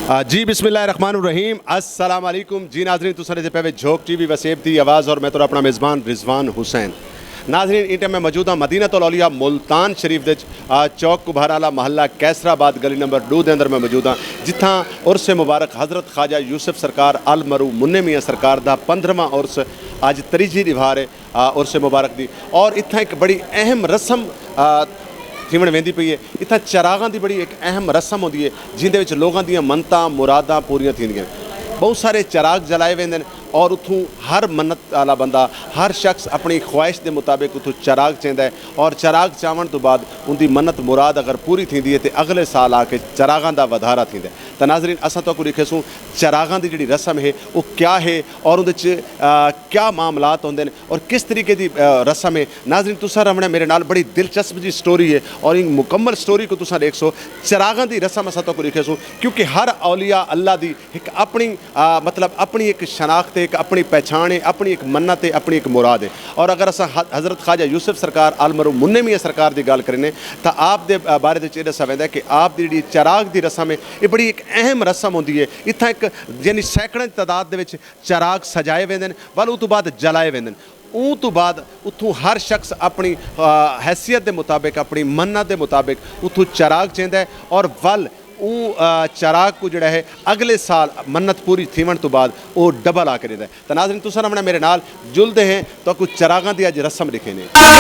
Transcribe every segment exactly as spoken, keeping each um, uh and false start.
آ، جی، بسم اللہ الرحمن الرحیم۔ السلام علیکم۔ جی ناظرین، تساں ݙیہدے پئے وے جھوک ٹی وی وسیب دی آواز، اور میں تہاݙا اپݨا میزبان رضوان حسین۔ ناظرین، ایں ٹائم میں موجود ہاں مدینۃ الاولیاء ملتان شریف دے وچ، آ، چوک کبھارالہ، محلہ قیصر آباد، گلی نمبر ݙو دے اندر میں موجود ہاں، جتھاں عرس مبارک حضرت خواجہ یوسف سرکار المرحوم منع میاں سرکار دا پندرہواں عرس اڄ تریجھی ݙیہاڑ ہے، آ، عرس مبارک دی۔ اور اتھاں ہک بڑی اہم رسم، آ، تھیوݨ ویندی پئی ہے۔ اتھاں چراغاں دی بڑی ہک اہم رسم ہوندی ہے، جیندے وچ لوگاں دیاں منتاں، مراداں پوریاں تھیندیاں ہن۔ ٻہوں سارے چراغ جلائے ویندے ہن اور اتھوں ہر منت آلا بندہ، ہر شخص اپݨی خواہش دے مطابق اتھوں چراغ چیندا ہے، اور چراغ چاوݨ توں بعد اوندی منت مراد اگر پوری تھیندی ہے تے اڳلے سال آ کے چراغاں دا ودھارا تھیندا ہے۔ تاں ناظرین، اساں تہاکوں ݙکھیسوں چراغاں دی جڑی رسم ہے، او کیا ہے اور اوندے وچ، آ، کیا معاملات ہوندے ہن اور کس طریقے دی، آ، رسم ہے۔ ناظرین، تساں رہوݨے میرے نال، بڑی دلچسپ جی سٹوری ہے اور ایں مکمل سٹوری کوں تساں ݙیکھسو۔ چراغاں دی رسم اساں تہاکوں ݙکھیسوں، کیونکہ ہر اولیاء اللہ دی ہک اپݨی، آ، مطلب، اپݨی ہک شناخت ہے، ہک اپݨی پہچاݨ ہے، اپݨی ہک منت ہے، اپݨی ہک مراد ہے۔ اور اگر اساں ح-، حضرت خواجہ یوسف سرکار المرحوم منع میاں سرکار دی ڳالھ کریندے تاں آپ دے، آ، بارے وچ اے ݙسیا ویندا ہے کہ آپ دی جڑی چراغ دی رسم ہے، اے بڑی ہک اہم رسم ہوندی ہے۔ اتھاں ہک، یعنی، سینکڑاں دی تعداد دے وچ چراغ سجائے ویندے ہن، ول اوں توں بعد جلائے ویندے ہن۔ اوں توں بعد اتھوں ہر شخص اپݨی، آ، حیثیت دے مطابق، اپݨی منت دے مطابق اتھوں چراغ چیندا ہے اور ول اوں، آ، چراغ کوں جڑا ہے اڳلے سال منت پوری تھیوݨ توں بعد او ڈبل آ کے ݙیندا ہے۔ تاں ناظرین، تساں رہوݨے میرے نال، جلدے ہیں تہاکوں چراغاں دی اڄ رسم ݙکھیندے ہیں۔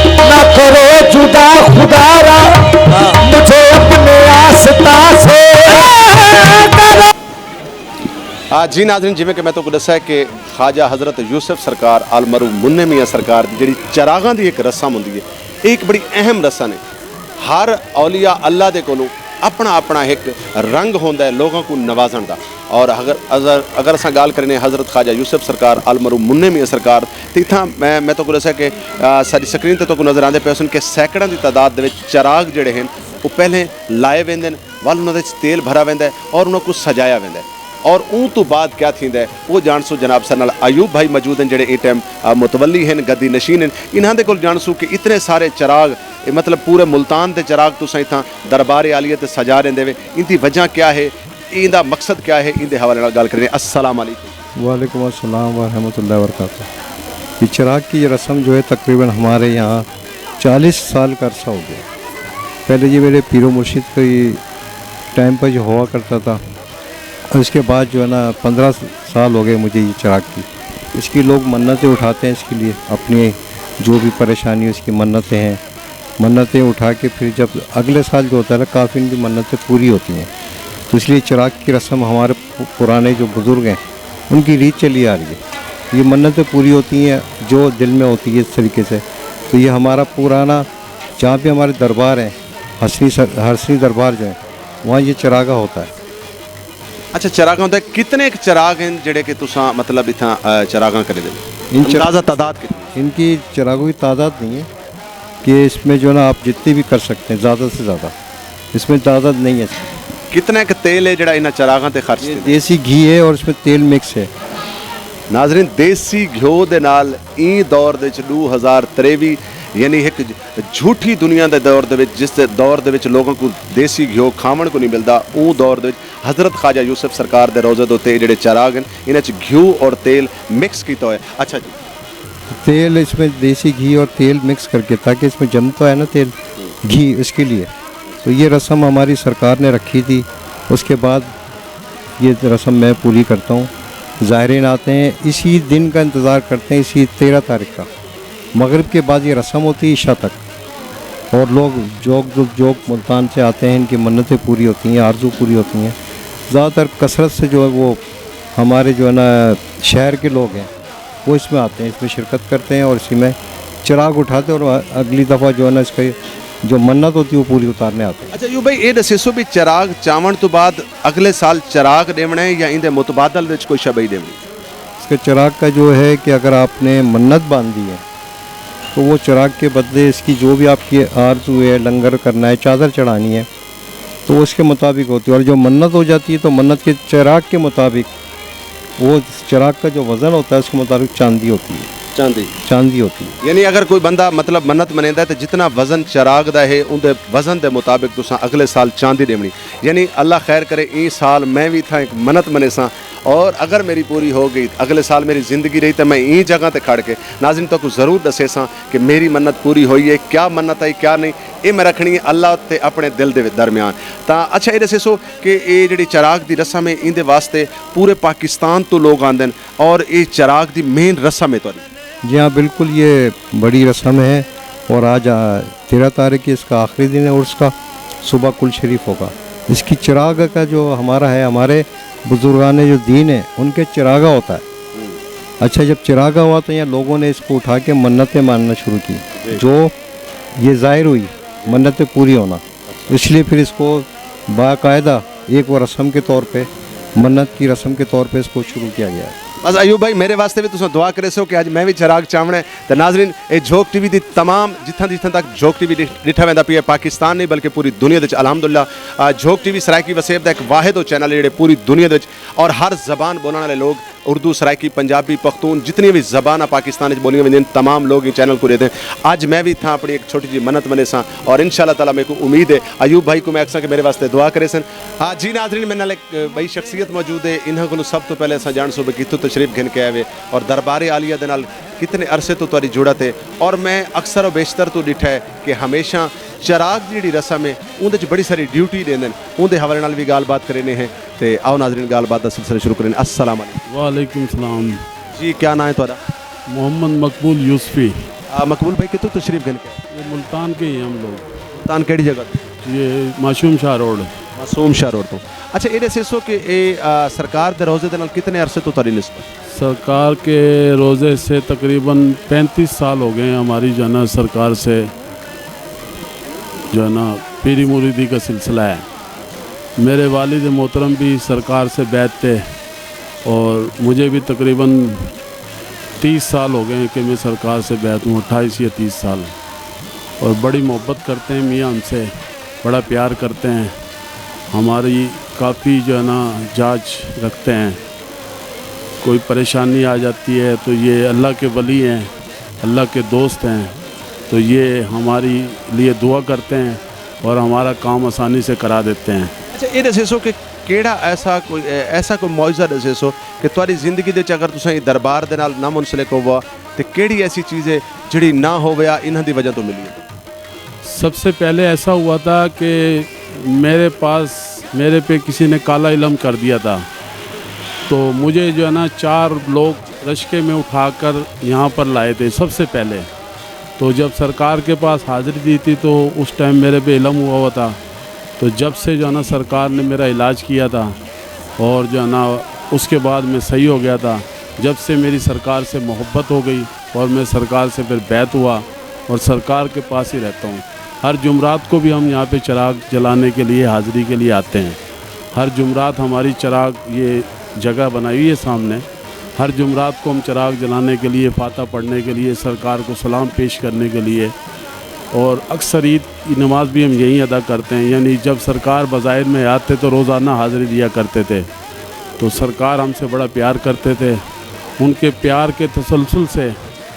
نہ کرو جدا خدا را، مجھے اپنے آستا سے۔ آ، جی ناظرین، جیویں کہ میں تہاکوں ݙسیا کہ خواجہ حضرت یوسف سرکار المرحوم منع میاں سرکار دی جڑی چراغاں دی ہک رسم ہوندی ہے، اے ہک بڑی اہم رسم ہے۔ ہر اولیاء اللہ دے کولوں اپݨا اپݨا ہک رنگ ہوندا ہے لوگاں کوں نوازݨ دا۔ اور اگر، اگر، اگر اساں ڳالھ کریندے حضرت خواجہ یوسف سرکار المرحوم منع میاں سرکار، تے اتھاں میں، میں تہاکوں ݙسیا کہ، آ، ساݙی سکرین تے تہاکوں نظر آندے پئے ہوسن کہ سینکڑاں دی تعداد دے وچ چراغ جڑے ہن، او پہلے لائے ویندے ہن، ول انہاں دے وچ تیل بھرا ویندا ہے اور انہاں کوں سجایا ویندا ہے۔ اور اوں توں بعد کیا تھیندا ہے، او ڄاݨسوں۔ جناب ساݙے نال ایوب بھائی موجود ہن، جڑے ایں ٹائم، آ، متولی ہن، گدی نشین ہن۔ انہاں دے کول ڄاݨسوں کہ اتنے سارے چراغ، اے مطلب پورے ملتان دے چراغ تساں اتھاں دربار عالیہ تے سجا ݙیندے وے، ایندی وجہ کیا ہے، ایندا مقصد کیا ہے، ایندے حوالے نال ڳالھ کریندے۔ السلام علیکم۔ وعلیکم السلام ورحمۃ اللہ وبرکاتہ۔ یہ چراغ کی یہ رسم جو ہے، تقریباً ہمارے یہاں چالیس سال کا عرصہ ہو گیا۔ پہلے یہ میرے پیر و مرشد کے ٹائم پر یہ ہوا کرتا تھا، اور اس کے بعد جو ہے نا، پندرہ سال ہو گئے مجھے یہ چراغ کی۔ اس کی لوگ منتیں اٹھاتے ہیں، اس کے لیے اپنی جو بھی پریشانی، اس کی منتیں ہیں، منتیں اٹھا کے پھر جب اگلے سال جو ہوتا ہے نا، کافی ان کی منتیں پوری ہوتی ہیں۔ تو اس لیے چراغ کی رسم ہمارے پرانے جو بزرگ ہیں، ان کی ریت چلی آ رہی ہے۔ یہ منتیں پوری ہوتی ہیں جو دل میں ہوتی ہے، اس طریقے سے۔ تو یہ ہمارا پرانا، جہاں پہ ہمارے دربار ہیں، حسنی سر-، حسنی دربار جو ہیں، وہاں یہ چراغا ہوتا ہے۔ اچھا، چراغاں دے کتنے ک چراغ ہیں جڑے کہ تساں، مطلب، اتھاں، آ، چراغاں کریندے؟ ان چر- اندازہ تعداد کتنی؟ ان کی چراغوں کی تعداد نہیں ہے کہ اس میں جو ہے نا، آپ جتنی بھی کر سکتے ہیں، زیادہ سے زیادہ۔ اس میں تعداد نہیں ہے اس کی۔ کتنے ک تیل ہے جڑا انہاں چراغاں تے خرچ یہ تھیندا؟ دیسی گھی ہے اور اس میں تیل مکس ہے۔ ناظرین، دیسی گھیو دے نال ایں دور دے وچ، ݙو ہزار تریوی، یعنی ہک جھوٹی دنیا دے دور دے وچ، جس دے دور دے وچ لوگاں کوں دیسی گھیو کھاوݨ کوں نہیں ملدا، اوں دور دے وچ حضرت خواجہ یوسف سرکار دے روضے دے اتے اے جڑے چراغ ہن، انہاں وچ گھیو اور تیل مکس کیتا ہویا۔ اچھا جی۔ تیل اس میں دیسی گھی اور تیل مکس کر کے، تاکہ اس میں جمتا ہے نا تیل، گھی، اس کے لیے۔ تو یہ رسم ہماری سرکار نے رکھی تھی۔ اس کے بعد یہ رسم میں پوری کرتا ہوں۔ زائرین آتے ہیں، اسی دن کا انتظار کرتے ہیں، اسی تیرہ تاریخ کا۔ مغرب کے بعد یہ رسم ہوتی ہے عشاء تک، اور لوگ جوک جوک ملتان سے آتے ہیں، ان کی منتیں پوری ہوتی ہیں، آرزو پوری ہوتی ہیں۔ زیادہ تر کثرت سے جو ہے، وہ ہمارے جو ہے نا، شہر کے لوگ ہیں، وہ اس میں آتے ہیں، اس میں شرکت کرتے ہیں اور اسی میں چراغ اٹھاتے ہیں اور اگلی دفعہ جو ہے نا، اس کا جو منت ہوتی ہے، وہ پوری اتارنے آتے ہیں۔ اچھا، یوں بھائی، اے ݙسیسو بھی چراغ چاوݨ توں بعد اڳلے سال چراغ ݙیوݨا ہے یا ایندے متبادل وچ کوئی شے ٻئی ݙیوݨی؟ اس کے چراغ کا جو ہے کہ اگر آپ نے منت باندھی ہے تو وہ چراغ کے بدلے اس کی جو بھی آپ کی آرزو ہے، لنگر کرنا ہے، چادر چڑھانی ہے، تو اس کے مطابق ہوتی ہے، اور جو منت ہو جاتی ہے تو منت کے چراغ کے مطابق، وہ چراغ کا جو وزن ہوتا ہے اس کے مطابق چاندی ہوتی ہے۔ چاندی۔ چاندی ہوتی ہے۔ یعنی اگر کوئی بندہ، مطلب، منت منیندا ہے تو جتنا وزن چراغ دا ہے، اون دے وزن دے مطابق تساں اگلے سال چاندی ݙیوݨی۔ یعنی اللہ خیر کرے، ایں سال میں وی اتھاں ایک منت منیساں، اور اگر میری پوری ہو گئی، اگلے سال میری زندگی رہی، تو میں ایں جگہ تے کھڑ کے ناظرین تہاکوں ضرور ݙسیساں کہ میری منت پوری ہوئی ہے، کیا منت آئی، کیا نہیں۔ اے میں رکھݨی ہے اللہ تے اپݨے دل دے درمیان۔ تاں اچھا، اے ݙسیسو کہ اے جڑی چراغ دی رسم ہے، ایندے واسطے پورے پاکستان تو لوگ آندن، اور اے چراغ دی مین رسم ہے تہاݙی؟ جی ہاں، بالکل، یہ بڑی رسم ہے، اور آج، آ، تیرہ تاریخ کی اس کا آخری دن ہے، اور اس کا صبح کل شریف ہوگا۔ اس کی چراغ کا جو ہمارا ہے، ہمارے بزرگان جو دین ہے، ان کے چراغا ہوتا ہے۔ اچھا، جب چراغا ہوا تو یہاں لوگوں نے اس کو اٹھا کے منتیں ماننا شروع کی، جی۔ جو یہ ظاہر ہوئی منتیں پوری ہونا، اس لیے پھر اس کو باقاعدہ ایک وہ رسم کے طور پہ، منت کی رسم کے طور پہ اس کو شروع کیا گیا ہے۔ بس ایوب بھائی، میرے واسطے بھی تساں دعا کریسو کہ اج میں بھی چراغ چاوݨا ہے۔ تے ناظرین، اے جھوک ٹی وی دی تمام، جتھاں جتھاں تک جھوک ٹی وی ݙٹھ-، ݙٹھا ویندا پیا ہے، پاکستان نہیں بلکہ پوری دنیا دے وچ، الحمدللہ، آ، جھوک ٹی وی سرائیکی وسیب دا ایک واحد او چینل ہے جڑے پوری دنیا دے وچ اور ہر زبان بولݨ والے لوگ، اردو، سرائیکی، پنجابی، پختون، جتنی بھی زباناں پاکستان وچ بولیاں ویندین، تمام لوگ ایں چینل کو ݙیہدن۔ اج میں بھی اتھاں اپݨی ایک چھوٹی جی منت منیساں، اور انشاءاللہ تعالیٰ میکوں امید ہے ایوب بھائی کو میں آکھساں کہ میرے واسطے دعا کریسن۔ ہاں جی ناظرین، میرے نال ایک، اے، بئی شخصیت موجود ہے، انہاں کولوں سب توں پہلے اساں ڄاݨسوں بھئی کتھوں تشریف گھن کے آئے وے اور دربار عالیہ دے نال کتنے عرصے توں تہاݙی جڑت ہے۔ اور میں اکثر و بیشتر توں ݙٹھا ہے کہ ہمیشہ چراغ دی جڑی رسم ہے، اوندے وچ بڑی ساری ڈیوٹی ݙیندن، اوندے حوالے نال وی ڳالھ بات کرینے ہیں۔ تے آؤ ناظرین، ڳالھ بات دا سلسلہ شروع کریں۔ السلام علیکم۔ وعلیکم السلام۔ جی، کیا نام ہے تہاݙا؟ محمد مقبول یوسفی۔ آ، مقبول بھائی، کتھوں تشریف گھن کے آئے؟ یہ ملتان کے ہی ہیں ہم لوگ۔ ملتان کیڑھی جگہ تے؟ یہ معصوم شاہ روڈ۔ معصوم شاہ روڈ تو۔ اچھا، اے ݙسیسو کہ اے، آ، سرکار دے روضے دے نال کتنے عرصے تو تہاݙی نسبت؟ سرکار کے روضے سے تقریباً پینتیس سال ہو گئے ہیں ہماری جو ہے نا سرکار سے جو ہے نا پیری مریدی کا سلسلہ ہے۔ میرے والد محترم بھی سرکار سے بیعت تھے اور مجھے بھی تقریباً تیس سال ہو گئے ہیں کہ میں سرکار سے بیعت ہوں، اٹھائیس یا تیس سال، اور بڑی محبت کرتے ہیں میاں ہم سے، بڑا پیار کرتے ہیں، ہماری کافی جو ہے نا جانچ رکھتے ہیں۔ کوئی پریشانی آ جاتی ہے تو یہ اللہ کے ولی ہیں، اللہ کے دوست ہیں، تو یہ ہماری لیے دعا کرتے ہیں اور ہمارا کام آسانی سے کرا دیتے ہیں۔ اچھا، یہ ݙسیسو کہ کیڑھا ایسا کوئی، ایسا کوئی معجزہ ݙسیسو کہ تہاݙی زندگی دے وچ اگر تساں ایں دربار دے نال نہ منسلک ہووا تے کیڑھی ایسی چیز ہے جڑی نہ ہووے یا انہاں دی وجہ تو ملی ہے؟ سب سے پہلے ایسا ہوا تھا کہ میرے پاس، میرے پہ کسی نے کالا علم کر دیا تھا، تو مجھے جو ہے نا چار لوگ رشکے میں اٹھا کر یہاں پر لائے تھے سب سے پہلے۔ تو جب سرکار کے پاس حاضری دی تھی تو اس ٹائم میرے پہ علم ہوا ہوا تھا، تو جب سے جو ہے نا سرکار نے میرا علاج کیا تھا اور جو ہے نا اس کے بعد میں صحیح ہو گیا تھا، جب سے میری سرکار سے محبت ہو گئی اور میں سرکار سے پھر بیعت ہوا اور سرکار کے پاس ہی رہتا ہوں۔ ہر جمعرات کو بھی ہم یہاں پہ چراغ جلانے کے لیے، حاضری کے لیے آتے ہیں۔ ہر جمعرات ہماری چراغ، یہ جگہ بنائی ہوئی ہے سامنے، ہر جمعرات کو ہم چراغ جلانے کے لیے، فاتحہ پڑھنے کے لیے، سرکار کو سلام پیش کرنے کے لیے، اور اکثر عید کی نماز بھی ہم یہیں ادا کرتے ہیں۔ یعنی جب سرکار بظاہر میں آتے تو روزانہ حاضری دیا کرتے تھے، تو سرکار ہم سے بڑا پیار کرتے تھے۔ ان کے پیار کے تسلسل سے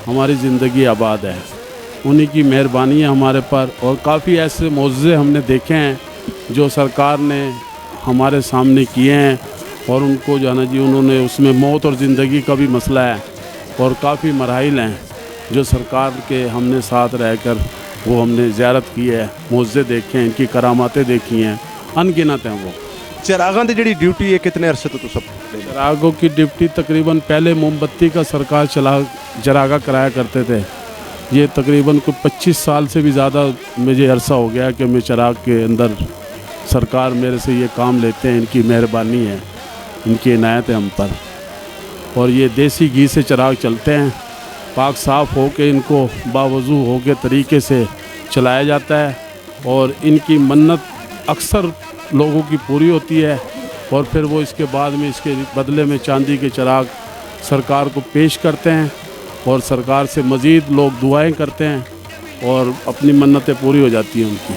ہماری زندگی آباد ہے۔ انہیں کی مہربانی ہے ہمارے پر، اور کافی ایسے معجزے ہم نے دیکھے ہیں جو سرکار نے ہمارے سامنے کیے ہیں، اور ان کو جو ہے نا جی، انہوں نے، اس میں موت اور زندگی کا بھی مسئلہ ہے اور کافی مراحل ہیں جو سرکار کے ہم نے ساتھ رہ کر وہ ہم نے زیارت کی ہے، معجزے دیکھے ہیں، ان کی کراماتیں دیکھی ہیں، ان گنت ہیں وہ۔ چراغاں دی جڑی ڈیوٹی ہے، کتنے عرصے تو تساں؟ چراغوں کی ڈیوٹی تقریباً، پہلے موم بتی کا سرکار چلا، چراغا کرایا کرتے تھے، یہ تقریباً کوئی پچیس سال سے بھی زیادہ مجھے عرصہ ہو گیا کہ میں چراغ کے اندر، سرکار میرے سے یہ کام لیتے ہیں، ان کی مہربانی ہے، ان کی عنایت ہے ہم پر۔ اور یہ دیسی گھی سے چراغ چلتے ہیں، پاک صاف ہو کے ان کو باوضو ہو کے طریقے سے چلایا جاتا ہے، اور ان کی منت اکثر لوگوں کی پوری ہوتی ہے، اور پھر وہ اس کے بعد میں، اس کے بدلے میں چاندی کے چراغ سرکار کو پیش کرتے ہیں، اور سرکار سے مزید لوگ دعائیں کرتے ہیں۔ اور اپنی منتیں پوری ہو جاتی ہیں ان کی۔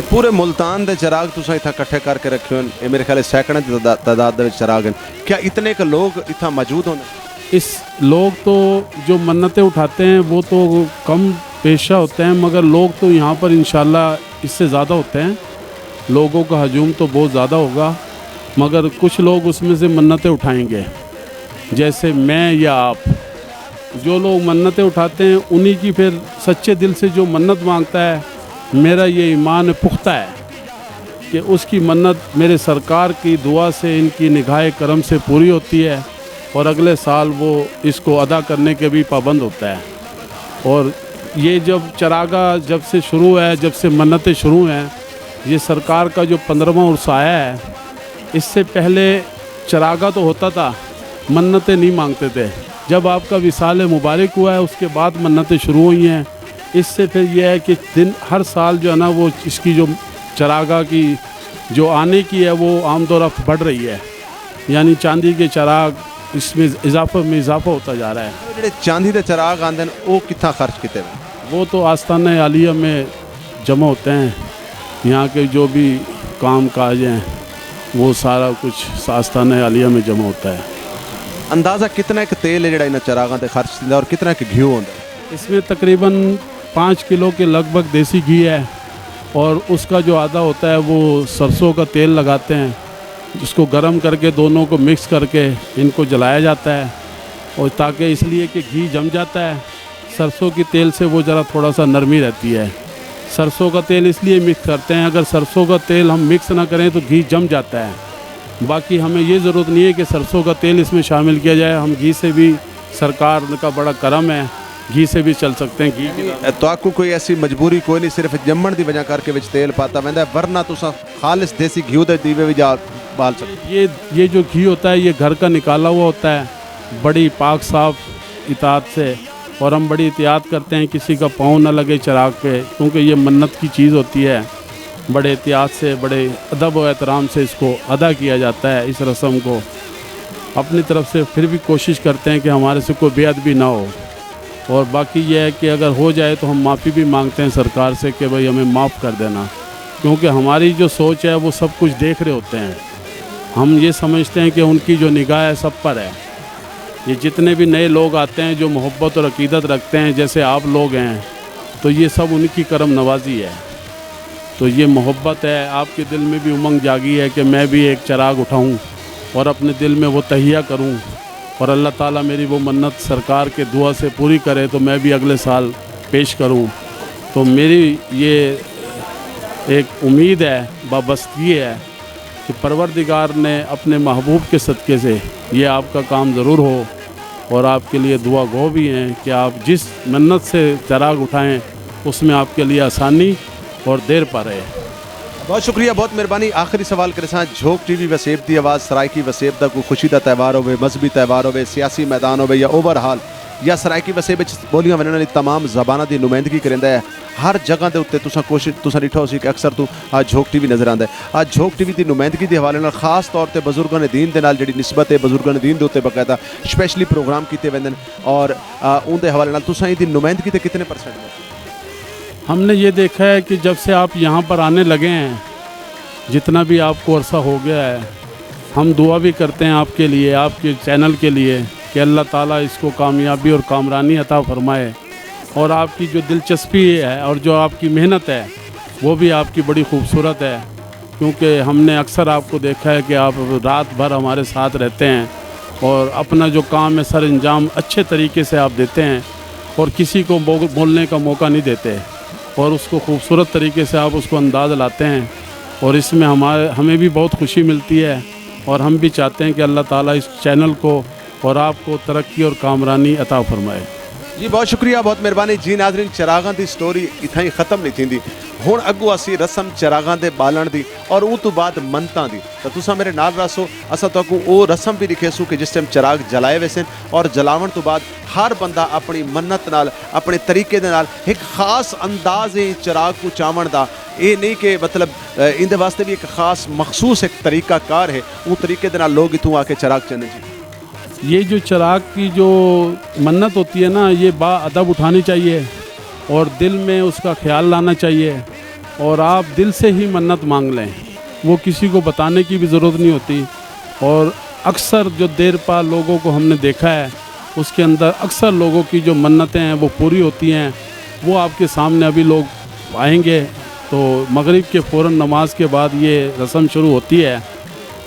پورے ملتان دے چراغ تساں اتھاں کٹھے کر کے رکھے ہوئے ہیں، اے میرے خیال ہے سینکڑاں دی تعدا- تعداد دے وچ چراغ ہیں۔ کیا اتنے ک لوگ اتھاں موجود ہوندے؟ اس لوگ تو جو منتیں اٹھاتے ہیں وہ تو کم پیشہ ہوتے ہیں، مگر لوگ تو یہاں پر انشاءاللہ اس سے زیادہ ہوتے ہیں۔ لوگوں کا ہجوم تو بہت زیادہ ہوگا، مگر کچھ لوگ اس میں سے منتیں اٹھائیں گے، جیسے میں یا آپ۔ جو لوگ منتیں اٹھاتے ہیں، انہی کی پھر سچے دل سے جو منت مانگتا ہے، میرا یہ ایمان پختہ ہے کہ اس کی منت میرے سرکار کی دعا سے، ان کی نگاہ کرم سے پوری ہوتی ہے اور اگلے سال وہ اس کو ادا کرنے کے بھی پابند ہوتا ہے۔ اور یہ جب چراغا جب سے شروع ہے، جب سے منتیں شروع ہیں، یہ سرکار کا جو پندرہواں عرصہ آیا ہے، اس سے پہلے چراغا تو ہوتا تھا، منتیں نہیں مانگتے تھے۔ جب آپ کا وصال مبارک ہوا ہے، اس کے بعد منتیں شروع ہوئی ہیں۔ اس سے پھر یہ ہے کہ دن، ہر سال جو ہے نا، وہ اس کی جو چراغا کی جو آنے کی ہے، وہ آمد و رفت بڑھ رہی ہے، یعنی چاندی کے چراغ اس میں اضافہ میں اضافہ ہوتا جا رہا ہے۔ جڑے چاندی دے چراغ آندے نے، او کتھاں خرچ کیتے ویندے؟ وہ تو آستانہ عالیہ میں جمع ہوتے ہیں، یہاں کے جو بھی کام کاج ہیں، وہ سارا کچھ آستانہ عالیہ میں جمع ہوتا ہے۔ اندازہ کتنا ایک تیل ہے جڑا انہاں چراغاں تے خرچ تھیندا اور کتنا ایک گھیو ہوندا ہے؟ اس میں تقریباً پانچ کلو کے لگ بھگ دیسی گھی ہے، اور اس کا جو آدھا ہوتا ہے، وہ سرسوں کا تیل لگاتے ہیں، جس کو گرم کر کے، دونوں کو مکس کر کے ان کو جلایا جاتا ہے، اور تاکہ، اس لیے کہ گھی جم جاتا ہے، سرسوں کی تیل سے وہ ذرا تھوڑا سا نرمی رہتی ہے۔ سرسوں کا تیل اس لیے مکس کرتے ہیں، اگر سرسوں کا تیل ہم مکس نہ کریں تو گھی جم جاتا ہے۔ باقی ہمیں یہ ضرورت نہیں ہے کہ سرسوں کا تیل اس میں شامل کیا جائے، ہم گھی سے بھی، سرکار کا بڑا کرم ہے، گھی سے بھی چل سکتے ہیں۔ گھی کی تہاکوں کوئی ایسی مجبوری کوئی نہیں، صرف جمن دی وجہ کر کے وچ تیل پاتا ویندا ہے، ورنہ تساں خالص دیسی گھیو دے دیوے وی جا بال سکدے۔ یہ یہ جو گھی ہوتا ہے، یہ گھر کا نکالا ہوا ہوتا ہے، بڑی پاک صاف اطاعت سے، اور ہم بڑی احتیاط کرتے ہیں کسی کا پاؤں نہ لگے چراغ پہ، کیونکہ یہ منت کی چیز ہوتی ہے۔ بڑے احتیاط سے، بڑے ادب و احترام سے اس کو ادا کیا جاتا ہے، اس رسم کو۔ اپنی طرف سے پھر بھی کوشش کرتے ہیں کہ ہمارے سے کوئی بے ادبی نہ ہو، اور باقی یہ ہے کہ اگر ہو جائے تو ہم معافی بھی مانگتے ہیں سرکار سے کہ بھائی، ہمیں معاف کر دینا، کیونکہ ہماری جو سوچ ہے، وہ سب کچھ دیکھ رہے ہوتے ہیں۔ ہم یہ سمجھتے ہیں کہ ان کی جو نگاہ ہے، سب پر ہے۔ یہ جتنے بھی نئے لوگ آتے ہیں جو محبت اور عقیدت رکھتے ہیں، جیسے آپ لوگ ہیں، تو یہ سب ان کی کرم نوازی ہے۔ تو یہ محبت ہے، آپ کے دل میں بھی امنگ جاگی ہے کہ میں بھی ایک چراغ اٹھاؤں اور اپنے دل میں وہ تہیہ کروں، اور اللہ تعالیٰ میری وہ منت سرکار کے دعا سے پوری کرے تو میں بھی اگلے سال پیش کروں۔ تو میری یہ ایک امید ہے، وابستگی ہے کہ پروردگار نے اپنے محبوب کے صدقے سے یہ آپ کا کام ضرور ہو، اور آپ کے لیے دعا گو بھی ہیں کہ آپ جس منت سے چراغ اٹھائیں، اس میں آپ کے لیے آسانی اور دیر پا رہے۔ بہت شکریہ، بہت مہربانی۔ آخری سوال کریساں، جھوک ٹی وی وسیب دی آواز، سرائیکی وسیب دا کوئی خوشی دا تہوار ہووے، مذہبی تہوار ہووے، سیاسی میدان ہووے یا اوور ہال، یا سرائیکی وسیب وچ بولیاں ونجنڑ آلی تمام زباناں دی نمائندگی کریندا ہے۔ ہر جگہ دے اتے تساں کوشش، تساں ڈٹھا ہوسی کہ اکثر توں آ جھوک ٹی وی نظر آندا ہے۔ آ جھوک ٹی وی دی نمائندگی دے حوالے نال خاص طور تے بزرگان دین دے نال جیڑھی نسبت ہے، بزرگان دین دے اتے باقاعدہ سپیشلی پروگرام کیتے ویندن، اور آ، اون دے حوالے نال تساں ایندی نمائندگی تے کتنے پرسنٹ دے؟ ہم نے یہ دیکھا ہے کہ جب سے آپ یہاں پر آنے لگے ہیں، جتنا بھی آپ کو عرصہ ہو گیا ہے، ہم دعا بھی کرتے ہیں آپ کے لیے، آپ کے چینل کے لیے، کہ اللہ تعالیٰ اس کو کامیابی اور کامرانی عطا فرمائے، اور آپ کی جو دلچسپی ہے اور جو آپ کی محنت ہے، وہ بھی آپ کی بڑی خوبصورت ہے، کیونکہ ہم نے اکثر آپ کو دیکھا ہے کہ آپ رات بھر ہمارے ساتھ رہتے ہیں اور اپنا جو کام ہے سر انجام اچھے طریقے سے آپ دیتے ہیں اور کسی کو بو-، بولنے کا موقع نہیں دیتے، اور اس کو خوبصورت طریقے سے آپ اس کو انداز لاتے ہیں، اور اس میں ہمارے، ہمیں بھی بہت خوشی ملتی ہے، اور ہم بھی چاہتے ہیں کہ اللہ تعالیٰ اس چینل کو اور آپ کو ترقی اور کامرانی عطا فرمائے۔ جی بہت شکریہ، بہت مہربانی۔ جی ناظرین، چراغاں دی سٹوری اتھاں ہی ختم نہیں تھیندی۔ ہن اگوں اسی رسم چراغاں دے بالݨ دی اور اوں توں بعد منتاں دی، تاں تساں میرے نال رہسو۔ اساں تہاکوں او رسم وی ݙکھیسوں کہ جس ٹائم چراغ جلائے ویسن اور جلاوݨ توں بعد ہر بندہ اپݨی منت نال، اپݨے طریقے دے نال ہک خاص انداز ایں چراغ کوں چاوݨ دا۔ اے نہیں کہ مطلب، اے، ایندے واسطے وی ہک خاص مخصوص ہک طریقہ کار ہے، اوں طریقے دے نال لوگ اتھوں آ کے چراغ چنے جی۔ یہ جو چراغ کی جو منت ہوتی ہے نا، یہ با ادب اٹھانی چاہیے اور دل میں اس کا خیال لانا چاہیے، اور آپ دل سے ہی منت مانگ لیں، وہ کسی کو بتانے کی بھی ضرورت نہیں ہوتی۔ اور اکثر جو دیرپا لوگوں کو ہم نے دیکھا ہے، اس کے اندر اکثر لوگوں کی جو منتیں ہیں وہ پوری ہوتی ہیں۔ وہ آپ کے سامنے ابھی لوگ آئیں گے، تو مغرب کے فوراً نماز کے بعد یہ رسم شروع ہوتی ہے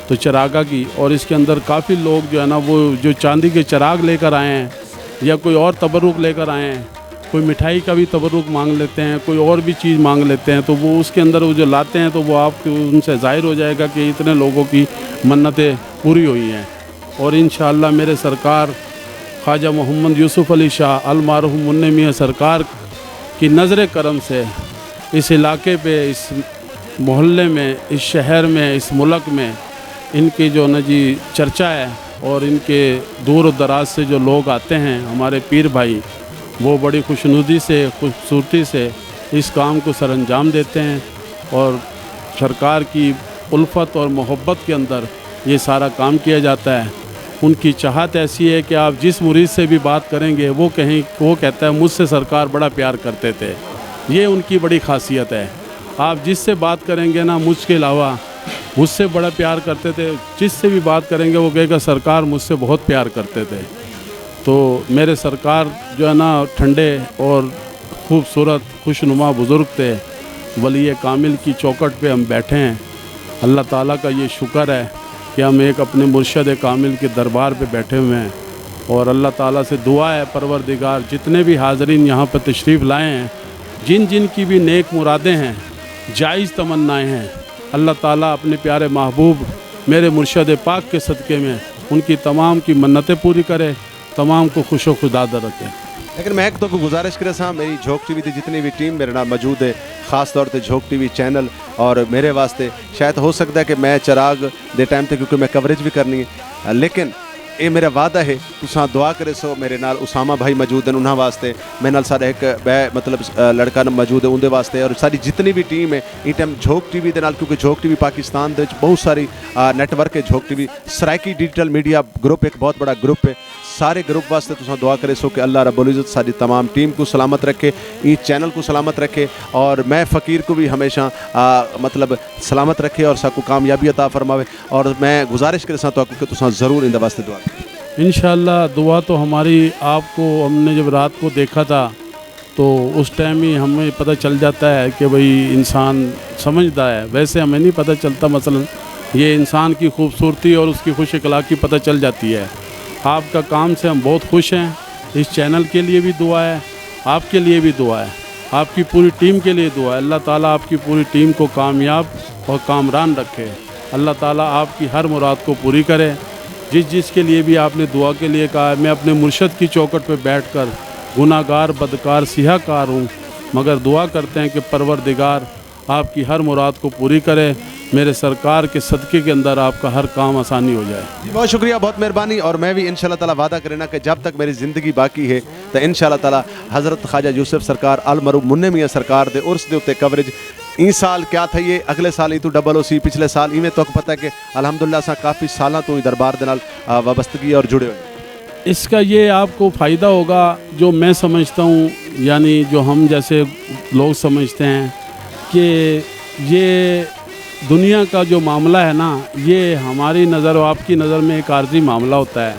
تو چراغا کی، اور اس کے اندر کافی لوگ جو ہے نا، وہ جو چاندی کے چراغ لے کر آئے ہیں یا کوئی اور تبرک لے کر آئے ہیں، کوئی مٹھائی کا بھی تبرک مانگ لیتے ہیں، کوئی اور بھی چیز مانگ لیتے ہیں، تو وہ اس کے اندر وہ جو لاتے ہیں تو وہ آپ کو ان سے ظاہر ہو جائے گا کہ اتنے لوگوں کی منتیں پوری ہوئی ہیں۔ اور انشاءاللہ میرے سرکار خواجہ محمد یوسف علی شاہ المعروف منع میاں سرکار کی نظر کرم سے اس علاقے پہ، اس محلے میں، اس شہر میں، اس ملک میں ان کی جو نا جی چرچا ہے، اور ان کے دور و دراز سے جو لوگ آتے ہیں، ہمارے پیر بھائی، وہ بڑی خوشنودی سے، خوبصورتی سے اس کام کو سر انجام دیتے ہیں، اور سرکار کی الفت اور محبت کے اندر یہ سارا کام کیا جاتا ہے۔ ان کی چاہت ایسی ہے کہ آپ جس مرید سے بھی بات کریں گے، وہ کہیں، وہ کہتا ہے، "مجھ سے سرکار بڑا پیار کرتے تھے۔" یہ ان کی بڑی خاصیت ہے۔ آپ جس سے بات کریں گے نا، مجھ کے علاوہ، "مجھ سے بڑا پیار کرتے تھے۔" جس سے بھی بات کریں گے، وہ کہے گا، "سرکار مجھ سے بہت پیار کرتے تھے۔" تو میرے سرکار جو ہے نا، ٹھنڈے اور خوبصورت، خوش نما بزرگ تھے۔ ولی کامل کی چوکٹ پہ ہم بیٹھے ہیں۔ اللہ تعالیٰ کا یہ شکر ہے کہ ہم ایک اپنے مرشد کامل کے دربار پہ بیٹھے ہوئے ہیں، اور اللہ تعالیٰ سے دعا ہے، پروردگار، جتنے بھی حاضرین یہاں پہ تشریف لائے ہیں، جن جن کی بھی نیک مرادیں ہیں، جائز تمنائیں ہیں، اللہ تعالیٰ اپنے پیارے محبوب میرے مرشد پاک کے صدقے میں ان کی تمام کی منتیں پوری کرے، تمام کو خوش و خدادر رکھے۔ لیکن میں ہک تہاکوں گزارش کریساں، میری جھوک ٹی وی دی جتنی بھی ٹیم میرے نال موجود ہے، خاص طور تے جھوک ٹی وی چینل، اور میرے واسطے شاید ہو سکدا ہے کہ میں چراغ دے ٹائم تے، کیونکہ میں کوریج بھی کرنی ہے، لیکن اے میرا وعدہ ہے، تساں دعا کریسو میرے نال۔ اسامہ بھائی موجود ہیں انہاں واسطے، میرے نال سارے ہک بے مطلب، آ، لڑکا موجود ہے اوندے واسطے، اور ساری جتنی بھی ٹیم ہے ایں ٹائم جھوک ٹی وی دے نال، کیونکہ جھوک ٹی وی پاکستان دے وچ بہت ساری، آ، نیٹ ورک ہے Jhok T V, Saraiki digital media group ایک بہت بڑا گروپ ہے۔ سارے گروپ واسطے تساں دعا کریسو کہ اللہ رب العزت ساڈی تمام ٹیم کو سلامت رکھے، ایں چینل کو سلامت رکھے، اور میں فقیر کو بھی ہمیشہ، آ، مطلب سلامت رکھے اور ساکو کامیابی عطا فرماوے۔ اور میں گزارش کریساں تہاکوں کہ تساں ضرور ایندے واسطے دعا کرو۔ انشاءاللہ دعا تو ہماری، آپ کو ہم نے جب رات کو دیکھا تھا تو اس ٹائم ہی ہمیں پتہ چل جاتا ہے کہ بھئی انسان سمجھدا ہے، ویسے ہمیں نہیں پتہ چلتا۔ مثلاً یہ انسان کی خوبصورتی اور اس کی خوش اخلاقی پتہ چل جاتی ہے۔ آپ کا کام سے ہم بہت خوش ہیں۔ اس چینل کے لیے بھی دعا ہے، آپ کے لیے بھی دعا ہے، آپ کی پوری ٹیم کے لیے دعا ہے۔ اللہ تعالیٰ آپ کی پوری ٹیم کو کامیاب اور کامران رکھے۔ اللہ تعالیٰ آپ کی ہر مراد کو پوری کرے۔ جس جس کے لیے بھی آپ نے دعا کے لیے کہا ہے، میں اپنے مرشد کی چوکٹ پہ بیٹھ کر گناہ گار، بدکار، سیاہ کار ہوں، مگر دعا کرتے ہیں کہ پروردگار آپ کی ہر مراد کو پوری کرے۔ میرے سرکار کے صدقے کے اندر آپ کا ہر کام آسانی ہو جائے۔ جی، بہت شکریہ، بہت مہربانی۔ اور میں بھی انشاءاللہ تعالیٰ وعدہ کرینا کہ جب تک میری زندگی باقی ہے تو انشاءاللہ تعالیٰ حضرت خواجہ یوسف سرکار، المرحوم منع میاں سرکار دے عرس دے اُتے کوریج ایں سال کیا تھئی ہے، اڳلے سال ایں توں ڈبل ہوسی، پچھلے سال ایویں۔ تہاکوں پتہ ہے کہ الحمدللہ اساں کافی سالاں توں ایں دربار دے نال، آ، وابستگی اور جڑے ہوئے ہیں۔ اس کا یہ آپ کو فائدہ ہوگا جو میں سمجھتا ہوں، یعنی جو ہم جیسے لوگ سمجھتے ہیں کہ یہ دنیا کا جو معاملہ ہے نا، یہ ہماری نظر اور آپ کی نظر میں ایک عارضی معاملہ ہوتا ہے۔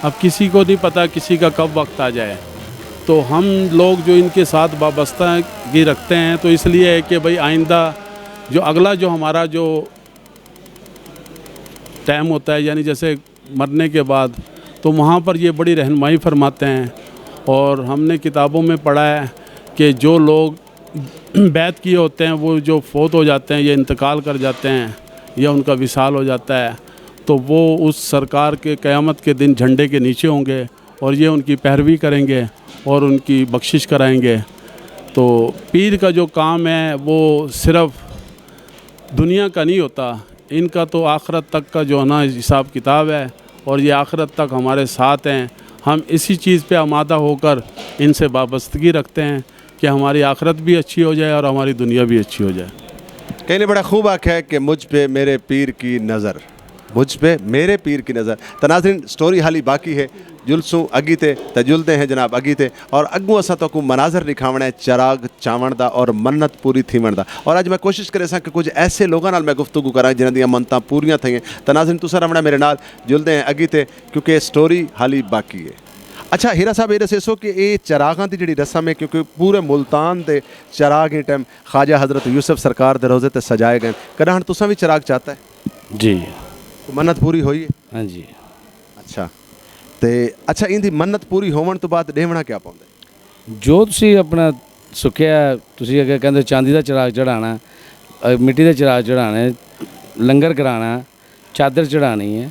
اب کسی کو نہیں پتہ کسی کا کب وقت آ جائے، تو ہم لوگ جو ان کے ساتھ وابستگی رکھتے ہیں تو اس لیے ہے کہ بھئی آئندہ جو اگلا جو ہمارا جو ٹائم ہوتا ہے، یعنی جیسے مرنے کے بعد، تو وہاں پر یہ بڑی رہنمائی فرماتے ہیں۔ اور ہم نے کتابوں میں پڑھا ہے کہ جو لوگ بیعت کیے ہوتے ہیں، وہ جو فوت ہو جاتے ہیں یا انتقال کر جاتے ہیں یا ان کا وصال ہو جاتا ہے، تو وہ اس سرکار کے قیامت کے دن جھنڈے کے نیچے ہوں گے اور یہ ان کی پیروی کریں گے اور ان کی بخشش کرائیں گے۔ تو پیر کا جو کام ہے، وہ صرف دنیا کا نہیں ہوتا، ان کا تو آخرت تک کا جو ہے نا حساب کتاب ہے، اور یہ آخرت تک ہمارے ساتھ ہیں۔ ہم اسی چیز پہ آمادہ ہو کر ان سے وابستگی رکھتے ہیں کہ ہماری آخرت بھی اچھی ہو جائے اور ہماری دنیا بھی اچھی ہو جائے۔ کہیں نے بڑا خوب آکھیا ہے کہ مجھ پہ میرے پیر کی نظر۔ مجھ پہ میرے پیر کی نظر۔ تو ناظرین، سٹوری حالی باقی ہے، جلسوں اگی تے، تو جلدے ہیں جناب اگی تے، اور اگوں اساں تہاکوں مناظر ݙکھاوݨا ہے چراغ چاوݨ دا اور منت پوری تھیوݨ دا۔ اور اڄ میں کوشش کریساں کہ کجھ ایسے لوگاں نال میں گفتگو کراں جنہاں دیاں منتاں پوریاں تھئین۔ تو ناظرین، تساں رہوݨا میرے نال، جلدے ہیں اگی تے، کیونکہ سٹوری حالی باقی ہے۔ اچھا ہیرا صاحب، یہ ݙسیسو کہ یہ چراغاں دی جڑی رسم ہے، کیونکہ پورے ملتان دے چراغ ایں ٹائم خواجہ حضرت یوسف سرکار دے روضے تے سجائے ڳئے، کݙاں ہݨ تساں وی چراغ چاتا ہے؟ جی۔ کوئی منت پوری ہوئی ہے؟ ہاں جی۔ اچھا۔ تے اچھا، ایندی منت پوری ہووݨ توں بعد ݙیوݨا کیا پوندا ہے؟ جو تسی اپݨا سکھیا، تسی اگر کہندے چاندی دا چراغ چڑھانا، اے، مٹی دا چراغ چڑھانا، لنگر کرانا، چادر چڑھانی ہے،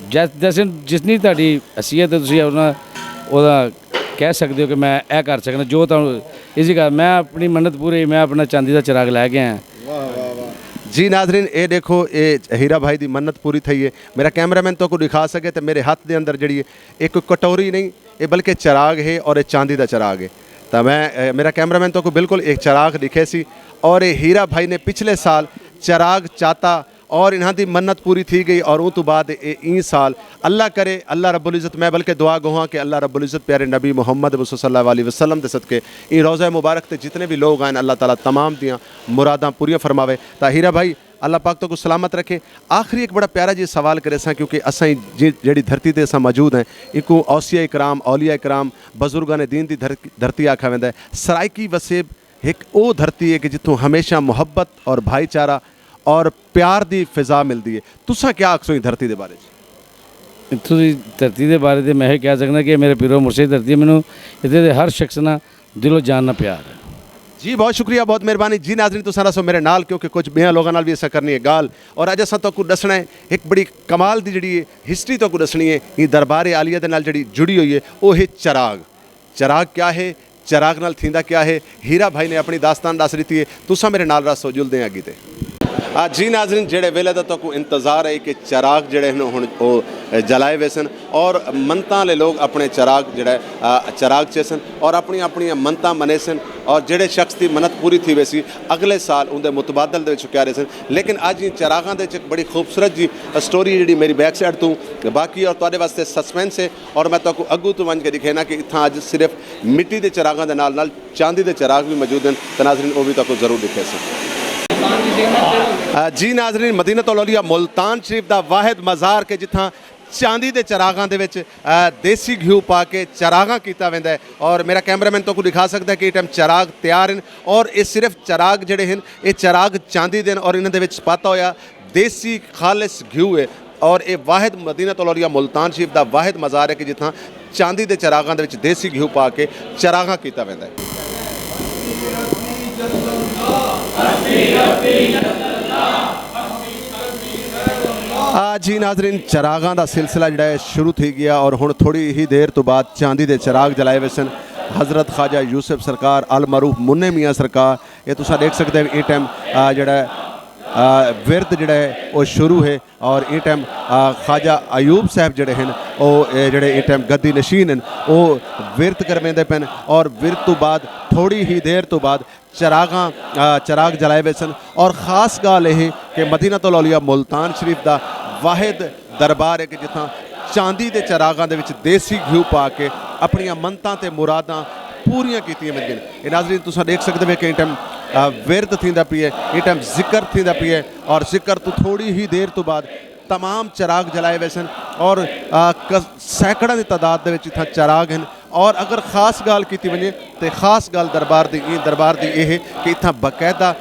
جس، جس، جتنی تہاݙی حیثیت ہے، تسی اپݨا، اوہدا کہہ سڳدے ہو کہ میں اے کر سڳنا، جو تہاݙے، اسی کر میں اپݨی منت پوری، میں اپݨا چاندی دا چراغ لے کے آیا۔ واہ، واہ، واہ۔ جی ناظرین، اے ݙیکھو، اے ہیرا بھائی دی منت پوری تھئی ہے۔ میرا کیمرہ مین تہاکوں ݙکھا سڳے تے میرے ہتھ دے اندر جڑی ہے، اے کوئی کٹوری نہیں، اے بلکہ چراغ ہے اور اے چاندی دا چراغ ہے۔ تاں میں، اے، میرا کیمرہ مین تہاکوں بالکل اے چراغ ݙکھیسی، اور اے ہیرا بھائی نے پچھلے سال چراغ چاتا اور انہاں دی منت پوری تھی ڳئی، اور اوں توں بعد اے ایں سال اللہ کرے، اللہ رب العزت، میں بلکہ دعا گو ہاں کہ اللہ رب العزت پیارے نبی محمد مصطفیٰ صلی اللہ علیہ وسلم دے صدقے ایں روضہ مبارک تے جتنے بھی لوگ آئن، اللہ تعالیٰ تمام دیاں مراداں پوریاں فرماوے۔ تاں ہیرا بھائی، اللہ پاک تہاکوں سلامت رکھے۔ آخری ایک بڑا پیارا جی سوال کریساں، کیونکہ اساں جی، جیڑھی دھرتی تے اساں موجود ہیں، ایکوں اوصیاء کرام، اولیاء کرام، بزرگان دین دی دھر-، دھرتی آکھا ویندا ہے۔ سرائیکی وسیب ہک او دھرتی ہے کہ جتھوں ہمیشہ محبت اور بھائی چارہ اور پیار دی فضا ملدی ہے۔ تساں کیا آکھسو ایں دھرتی دے بارے چ؟ اتھوں دی دھرتی دے بارے تے میں ایہہ کہہ سڳنا کہ میرے پیرو مرشد دھرتی ہے، مینوں اتھے دے ہر شخص نال دل و جان نال پیار ہے۔ جی بہت شکریہ، بہت مہربانی۔ جی ناظرین، تساں رہسو میرے نال، کیونکہ کچھ ٻیاں لوگاں نال وی اساں کرنی ہے ڳالھ۔ اور اڄ اساں تہاکوں ݙسݨا ہے ہک بڑی کمال دی جڑی ہسٹری تہاکوں ݙسݨی ہے، ایں دربار عالیہ دے نال جڑی جڑی ہوئی ہے، او ہے چراغ۔ چراغ کیا ہے؟ چراغ نال تھیندا کیا ہے؟ ہیرا بھائی نے اپݨی داستان ݙس ݙتی ہے۔ تساں میرے نال رہسو، جلدے ہیں اڳی تے۔ آ، جی ناظرین، جڑے ویلے دا تہاکوں انتظار ہے کہ چراغ جڑے ہن ہݨ او، اے، جلائے ویسن اور منتاں والے لوگ اپݨے چراغ جڑا ہے، آ، چراغ چیسن اور اپݨی اپݨی منتاں منیسن، اور جڑے شخص دی منت پوری تھی ویسی، اڳلے سال اوندے متبادل دے وچ کیا ریسن۔ لیکن اڄ ایں چراغاں دے وچ ہک بڑی خوبصورت جی سٹوری جڑی میری بیک سائیڈ توں باقی ہے اور تہاݙے واسطے سسپینس ہے۔ اور میں تہاکوں اڳوں توں ونڄ کے ݙکھینا کہ اتھاں اڄ صرف مٹی دے چراغاں دے نال نال چاندی دے چراغ وی موجود ہن۔ تاں ناظرین، او وی تہاکوں ضرور ݙکھیسوں۔ آ، جی ناظرین، مدینۃ الاولیاء ملتان شریف دا واحد مزار کہ جتھاں چاندی دے چراغاں دے وچ، آ، دیسی گھیو پا کے چراغاں کیتا ویندا ہے۔ اور میرا کیمرہ مین تہاکوں ݙکھا سڳدا ہے کہ ایں ٹائم چراغ تیار ہن، اور اے صرف چراغ جڑے ہن، اے چراغ چاندی دے ہن، اور انہاں دے وچ پاتا ہویا دیسی خالص گھیو ہے۔ اور اے واحد مدینۃ الاولیاء ملتان شریف دا واحد مزار ہے کہ جتھاں چاندی دے چراغاں دے وچ دیسی گھیو پا کے چراغاں کیتا ویندا ہے۔ آ جی ناظرین، چراغاں دا سلسلہ جڑا ہے شروع تھی گیا، اور ہن تھوڑی ہی دیر تو بعد چاندی دے چراغ جلائے ویسن۔ حضرت خواجہ یوسف سرکار، المعروف منے میاں سرکار، اے تساں ݙیکھ سڳدے ہو، ایں ٹائم، آ، جڑا ہے، آ، ورد جڑا ہے، او شروع ہے، اور ایں ٹائم، آ، خواجہ ایوب صاحب جڑے ہن، او، اے، جڑے ایں ٹائم گدی نشین ہن، او ورد کرویندے پن، اور ورد توں بعد، تھوڑی ہی دیر توں بعد، چراغاں، آ، چراغ جلائے ویسن۔ اور خاص ڳالھ اے ہے کہ مدینۃ الاولیاء ملتان شریف دا واحد دربار ہے کہ جتھاں چاندی دے چراغاں دے وچ دیسی گھیو پا کے اپݨیاں منتاں تے مراداں پوریاں کیتیاں ویندین۔ اے ناظرین، تساں ݙیکھ سڳدے وے کہ ایں ٹائم، آ، ورد تھیندا پئے، ایں ٹائم ذکر تھیندا پئے، اور ذکر توں تھوڑی ہی دیر توں بعد تمام چراغ جلائے ویسن، اور، آ، ک-، سینکڑاں دی تعداد دے وچ اتھاں چراغ ہن۔ اور اگر خاص ڳالھ کیتی ونڄے تے خاص ڳالھ دربار دی، ایں دربار دی اے ہے کہ اتھاں باقاعدہ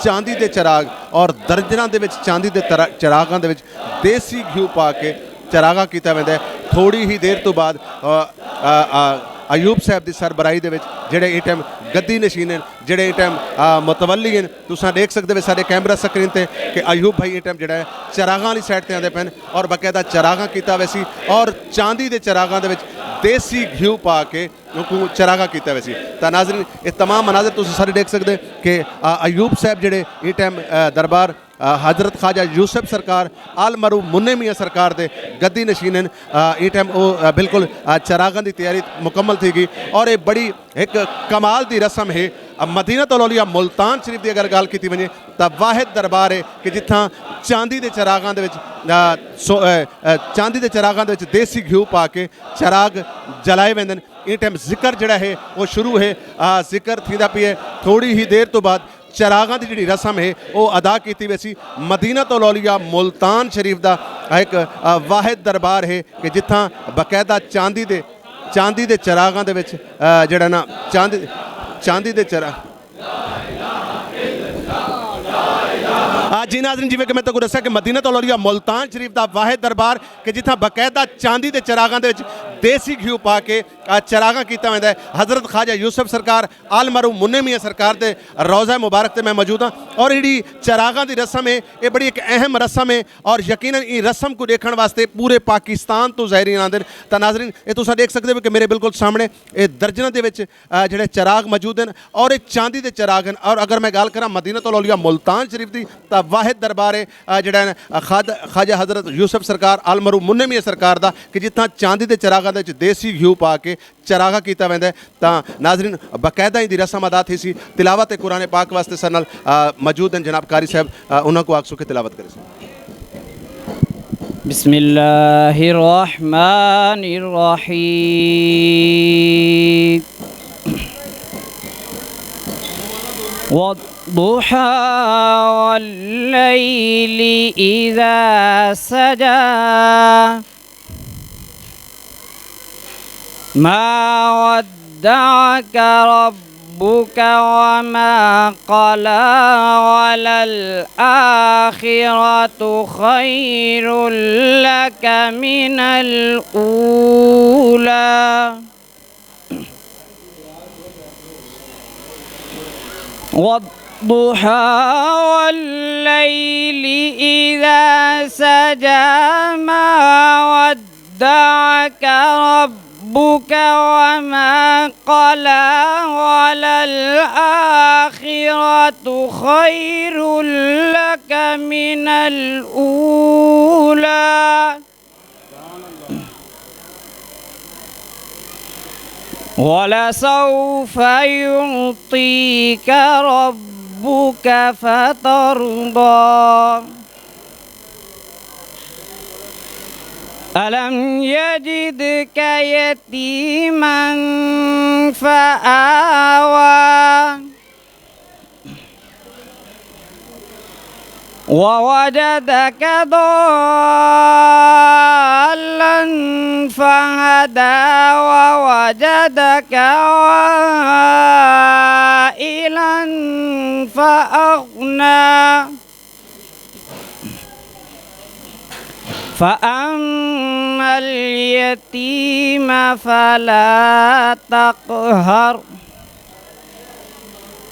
چاندی دے چراغ اور درجناں دے وچ چاندی دے ترا-، چراغاں دے وچ دیسی گھیو پا کے چراغاں کیتا ویندا ہے۔ تھوڑی ہی دیر توں بعد، آ، آ، آ، ایوب صاحب دی سربراہی دے وچ جڑے ایں ٹائم گدی نشین ہن، جڑے ایں ٹائم، آ، متولی ہن، تساں ݙیکھ سڳدے وے ساݙے کیمرہ سکرین تے کہ ایوب بھائی ایں ٹائم جڑا ہے چراغاں والی سائیڈ تے آندے پن، اور باقاعدہ چراغاں کیتا ویسی، اور چاندی دے چراغاں دے وچ دیسی گھیو پا کے اوکوں چراغاں کیتا ویسی۔ تاں ناظرین، اے تمام مناظر تساں سارے ݙیکھ سڳدے کہ، آ، ایوب صاحب جڑے ایں ٹائم، آ، دربار، آ، حضرت خواجہ یوسف سرکار، آل معروف منے میاں سرکار دے گدی نشین ہن۔ آ، ایں ٹائم او، آ، بالکل، آ، چراغاں دی تیاری مکمل تھی ڳئی، اور اے بڑی ہک کمال دی رسم ہے۔ اب مدینۃ الاولیاء ملتان شریف دی اگر ڳالھ کیتی ونڄے تاں واحد دربار ہے کہ جتھاں چاندی دے چراغاں دے وچ، آ، سو-، آ، آ، چاندی دے چراغاں دے وچ دیسی گھیو پا کے چراغ جلائے ویندن۔ ایں ٹائم ذکر جڑا ہے او شروع ہے، آ، ذکر تھیندا پیا ہے۔ تھوڑی ہی دیر توں بعد چراغاں دی جڑی رسم ہے او ادا کیتی ویسی۔ مدینۃ الاولیاء ملتان شریف دا ہک، آ، واحد دربار ہے کہ جتھاں باقاعدہ چاندی دے، چاندی دے چراغاں دے وچ، آ، جڑا نا چاندی، چاندی دے چرا-، آ، جی ناظرین، جیویں کہ میں تہاکوں ݙسیا کہ مدینۃ الاولیاء ملتان شریف دا واحد دربار کہ جتھاں باقاعدہ چاندی دے چراغاں دے وچ دیسی گھیو پا کے، آ، چراغاں کیتا ویندا ہے۔ حضرت خواجہ یوسف سرکار آل مرحوم منہ میاں سرکار دے روضہ مبارک تے میں موجود ہاں، اور جڑی چراغاں دی رسم ہے، اے بڑی ہک اہم رسم ہے، اور یقیناً ایں رسم کوں ݙیکھݨ واسطے پورے پاکستان توں زائرین آندے ہن۔ تاں ناظرین، اے تساں ݙیکھ سڳدے ہو کہ میرے بالکل سامݨے اے درجناں دے وچ، آ، جڑے چراغ موجود ہن، اور اے چاندی دے چراغ ہن۔ اور اگر میں ڳالھ کراں مدینۃ الاولیاء ملتان شریف دی، تاں واحد دربار ہے، آ، جڑا ہے نا، آ، خواجہ، خواجہ حضرت یوسف سرکار آل مرحوم منہ میاں سرکار دا، کہ جتھاں چاندی دے چراغاں دے وچ دیسی گھیو پا کے چراغا کیتا ویندا ہے۔ تاں ناظرین، باقاعدہ ایندی رسم ادا تھیسی۔ تلاوت قرآن پاک واسطے ساݙے نال، آ، موجود ہن جناب قاری صاحب، آ، انہاں کوں آکھسوں کہ تلاوت کریسن۔ بسم اللہ الرحمن الرحیم۔ والضحى والليل إذا سجى۔ ما ودعك ربك وما قلى، وللآخرة خير لك من الأولى. والضحى والليل إذا سجى، ما ودعك ربك وما قلى، وللآخرة خير لك من الأولى. ولسوف يعطيك ربك فترضى. ألم يجدك يتيما فآوى. ووجدك ضالا فهدى، ووجدك عائلا فأغنى. فأما اليتيم فلا تقهر،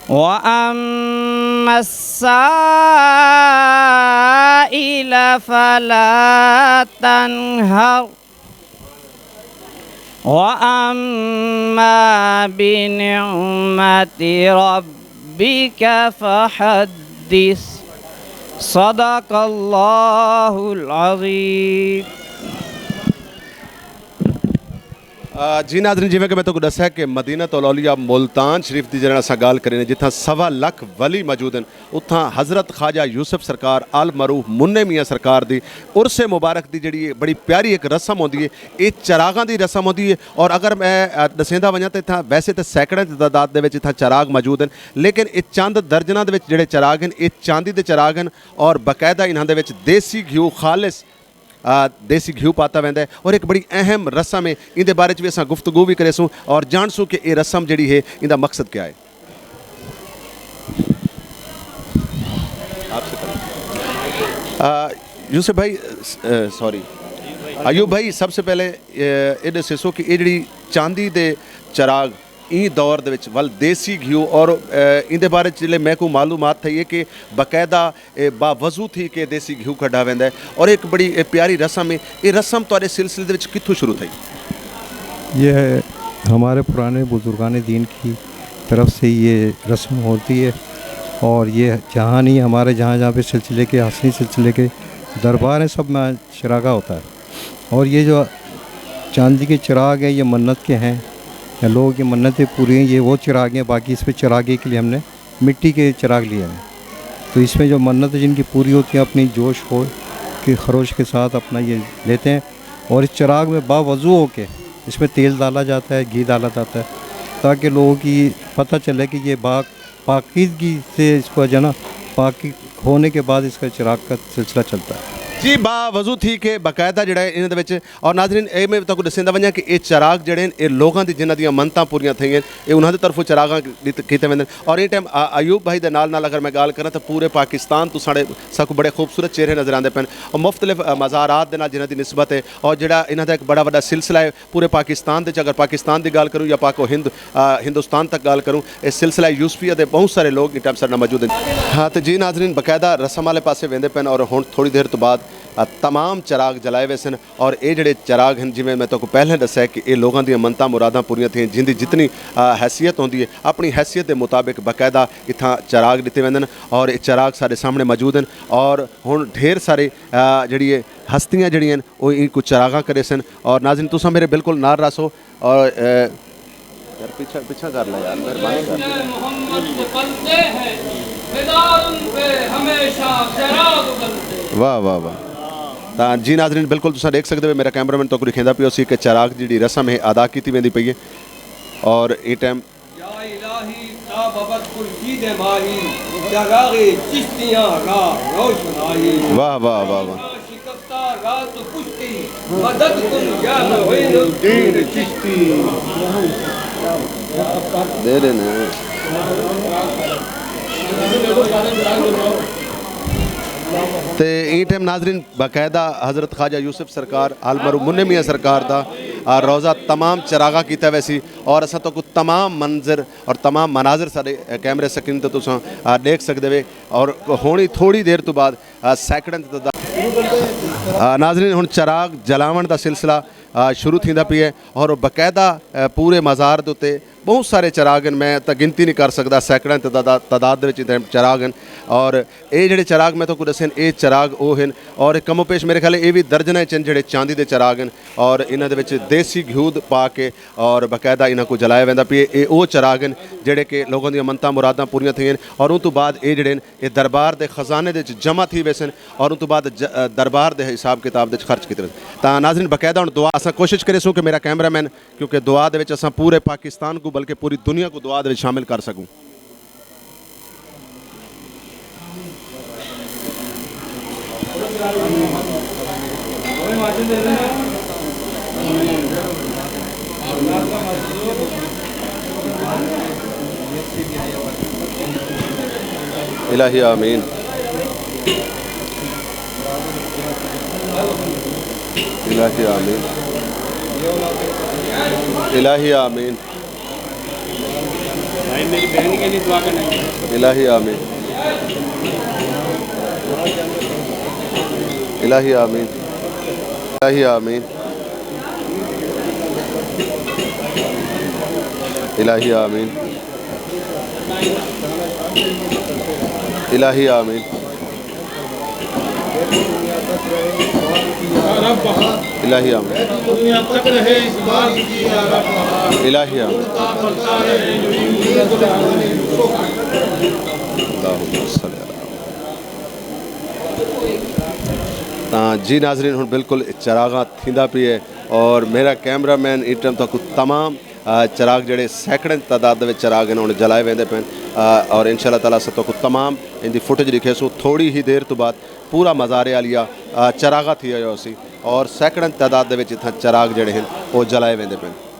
وأما السائل فلا تنهر، وأما بنعمة ربك فحدث. صدق الله العظيم. آ، جی ناظرین، جیویں کہ میں تہاکوں ݙسیا کہ مدینۃ الاولیاء ملتان شریف دی جنہاں اساں ڳالھ کریندے، جتھاں سوا لکھ ولی موجود ہن، اتھاں حضرت خواجہ یوسف سرکار آل معروف منہ میاں سرکار دی عرس مبارک دی جڑی بڑی پیاری ہک رسم ہوندی ہے، اے چراغاں دی رسم ہوندی ہے۔ اور اگر میں، آ، ݙسیندا ونڄاں تے اتھاں ویسے تے سینکڑے دی تعداد دے وچ اتھاں چراغ موجود ہن، لیکن اے چند درجناں دے وچ جڑے چراغ ہن، اے چاندی دے چراغ ہن، اور باقاعدہ انہاں دے وچ دیسی گھیو خالص آ، دیسی گھیو پاتا ویندا ہے اور ہک بڑی اہم رسم ہے۔ ایندے بارے چ وی اساں گفتگو وی کریسوں اور جانسوں کہ اے رسم جڑی ہے ایندا مقصد کیا ہے۔ آپ سے پہلے۔ آ، یوسف بھائی، س-، آ، سوری۔ ایوب بھائی، سب سے پہلے، آ، اے ݙسیسو کہ اے جڑی چاندی دے چراغ ایں دور دے وچ ول دیسی گھیو اور، آ، ایندے بارے چ جلے میکوں معلومات تھئی ہے کہ باقاعدہ اے باوضو تھی کے دیسی گھیو کڈھا ویندا ہے اور ایک بڑی، اے پیاری رسم ہے۔ اے رسم تہاڈے سلسلے دے وچ کتھوں شروع تھئی؟ یہ ہمارے پرانے بزرگان دین کی طرف سے یہ رسم ہوتی ہے اور یہ جہاں نہیں، ہمارے جہاں جہاں پہ سلسلے کے، حسنی سلسلے کے دربار ہیں، سب میں چراغا ہوتا ہے۔ اور یہ جو چاندی کے چراغ ہیں، یہ منت کے ہیں لوگوں کی منتیں پوری ہیں، یہ وہ چراغ ہیں، باقی اس پہ چراغے کے لیے ہم نے مٹی کے چراغ لیے ہیں۔ تو اس میں جو منت جن کی پوری ہوتی ہیں، اپنی جوش ہو کے خروش کے ساتھ اپنا یہ لیتے ہیں، اور اس چراغ میں باوضو ہو کے اس میں تیل ڈالا جاتا ہے، گھی ڈالا جاتا ہے، تاکہ لوگوں کی پتہ چلے کہ یہ باغ پاکیزگی سے اس کو جو ہے نا، پاک ہونے کے بعد اس کا چراغ کا سلسلہ چلتا ہے۔ جی، باوضو تھی کے باقاعدہ جڑا ہے انہاں دے وچ۔ اور ناظرین، اے میں تہاکوں ݙسیندا ونڄاں کہ اے چراغ جڑے ہن، اے لوگاں دی جنہاں دیاں منتاں پوریاں تھئین، اے انہاں دی طرفوں چراغاں ݙت-، کیتے ویندن۔ اور ایں ٹائم آ-، ایوب بھائی دے نال نال اگر میں ڳالھ کراں تاں پورے پاکستان توں ساݙے، ساکوں بڑے خوبصورت چہرے نظر آندے پئن۔ اور مختلف، آ، مزارات دے نال جنہاں دی نسبت ہے، اور جڑا انہاں دا ایک بڑا وݙا سلسلہ ہے پورے پاکستان دے وچ۔ اگر پاکستان دی ڳالھ کروں یا پاک و ہند، آ، ہندوستان تک ڳالھ کروں، اے سلسلہ یوسفیہ دے بہت سارے لوگ ایں ٹائم ساݙے نال موجود ہن۔ ہاں تے جی ناظرین، باقاعدہ رسم والے پاسے ویندے پئن اور ہݨ تھوڑی دیر توں بعد، آ، تمام چراغ جلائے ویسن۔ اور اے جڑے چراغ ہن، جویں میں تہاکوں پہلے ݙسیا کہ اے لوگاں دیاں منتاں مراداں پوریاں تھئین، جیندی جتنی، آ، حیثیت ہوندی ہے، اپݨی حیثیت دے مطابق باقاعدہ اتھاں چراغ ݙتے ویندن۔ اور اے چراغ ساݙے سامݨے موجود ہن۔ اور ہݨ ڈھیر سارے، آ، جڑی اے ہستیاں جڑیاں ہن، او اینکوں چراغاں کریسن۔ اور ناظرین، تساں میرے بالکل نال رہسو۔ اور، آ، یار، پچھا، پچھا کر لے یار، مہربانی کر۔ محمد دے بندے ہیں، فدا ان پہ ہمیشہ چراغ بنتے ہیں۔ واہ، واہ، واہ۔ تاں جی ناظرین، بالکل تساں ݙیکھ سڳدے ہو، میرا کیمرہ مین تہاکوں ݙکھیندا پیا ہوسی کہ چراغ جیڑھی رسم ہے، ادا کیتی ویندی پئی ہے۔ اور ایں ٹائم یا الٰہی، تا ببر خورشید ماہی، چراغ چشتیاں را روشنائی۔ واہ، واہ، واہ، واہ۔ شکستہ را تو پشتی، مدد کن یا معین الدین چشتی۔ دے ݙینے۔ تے ایں ٹائم ناظرین، باقاعدہ حضرت خواجہ یوسف سرکار، حال مرحوم منہ میاں سرکار دا، آ، روضہ تمام چراغاں کیتا ویسی۔ اور اساں تہاکوں تمام منظر اور تمام مناظر ساݙے، آ، کیمرے سکرین تے تساں، آ، ݙیکھ سڳدے وے۔ اور ہݨ ہی تھوڑی دیر توں بعد، آ، سینکڑاں دی تعداد، آ، ناظرین، ہݨ چراغ جلاوݨ دا سلسلہ، آ، شروع تھیندا پیا ہے۔ اور باقاعدہ، آ، پورے مزار دے اتے بہت سارے چراغ ہن، میں تاں گنتی نہیں کر سڳدا، سینکڑاں دی تعداد، تعداد دے وچ اتنے چراغ ہن۔ اور اے جڑے چراغ میں تہاکوں ݙسے ہن، اے چراغ او ہن۔ اور کم و پیش میرے خیال اے وی درجناں اچ ہن جڑے چاندی دے چراغ ہن۔ اور انہاں دے وچ دیسی گھیو پا کے اور باقاعدہ انہاں کوں جلایا ویندا پیا۔ اے او چراغ ہن جڑے کہ لوگاں دیاں منتاں مراداں پوریاں تھئین۔ اور اوں توں بعد اے جڑے ہن، اے دربار دے خزانے دے وچ جمع تھی ویسن۔ اور اوں توں بعد ج-، دربار دے حساب کتاب دے وچ خرچ کیتے ویسن۔ تاں ناظرین، باقاعدہ ہݨ دعا اساں کوشش کریسوں کہ میرا کیمرہ مین، کیونکہ دعا دے وچ اساں پورے پاکستان کوں بلکہ پوری دنیا کوں دعا دے وچ شامل کر سڳوں۔ الٰہی آمین۔ الٰہی آمین۔ الٰہی آمین۔ الٰہی آمین۔ الٰہی آمین۔ الٰہی آمین۔ الٰہی آمین۔ الٰہی آمین۔ الٰہی آمین۔ الٰہی آمین۔ اللہم صل علی۔ تاں جی ناظرین، ہݨ بالکل چراغاں تھیندا پیا ہے اور میرا کیمرہ مین ایں ٹائم تہاکوں تمام، آ، چراغ جڑے سینکڑیں تعداد دے وچ چراغ ہن، ہݨ جلائے ویندے پئن، آ، اور انشاءاللہ تعالیٰ اساں تہاکوں تمام ایندی فوٹیج ݙکھیسوں۔ تھوڑی ہی دیر توں بعد پورا مزار عالیہ، آ، چراغاں تھی آیا ہوسی اور سینکڑیں تعداد دے وچ اتھاں چراغ جڑے ہن، او جلائے ویندے پئن۔